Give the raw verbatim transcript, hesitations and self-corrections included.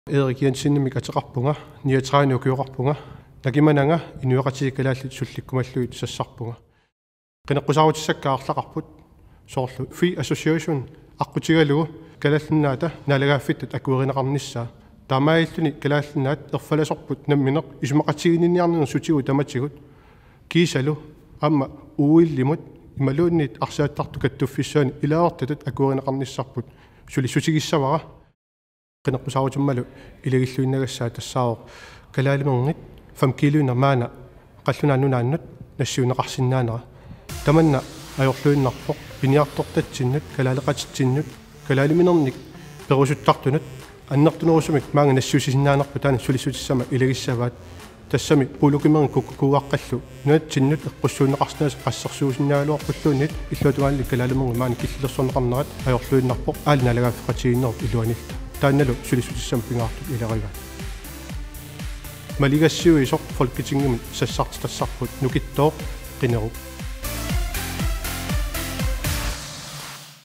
Erik Jensenimik ateqarpunga, niogtredive ukioqarpunga, nakimananga inuiaqatigiit kalaallit sullikkumallugit sassarpunga. Qineqqusaarutissakka arlaqarput, soorlu Free Association aqqutigalugu Kalaallit Nunaata naalagaaffittat akuerineqarnissaa. Taamaalilluni Kalaallit Nunaat erfalasorput nammineq isumaqatiginninniarneq sutigut tamatigut kiisalu aamma U L-imut imaluunniit arsaattartut kattuffissaanni ilaasortatat akuerineqarnissarput sulissutigissavara. Qineqqusaarutimmalu ilagilluinnagassaat tassaavoq kalaalimernit fem kiluinnaq maanna qallunaat nunaannut nassiunneqarsinnaanera. Tamanna ajorluinnarpoq piniartortatsinnut, kalaaleqatitsinnut, kalaaliminernik perusuttartunut annertunerusumik maanga nassiussisinnaanerput taanna sulissutissama ilagissavaat. Tassami puulukimeernik kukkukuugaqqallu nunatsinnut eqqussuunneqarsinnaasut qassersuusinnaagaluarpulluunniit illuatungaanili kalaalimerngit maani killilersorneqarnerat ajorluinnarpoq aali naalagaaffeqatigiinnerup iluanillu. Taannalu sulissutissama pingaartut ilerivaat. Maligassiuisoq Folketingimut sassartitassarput nukittooq qinerup.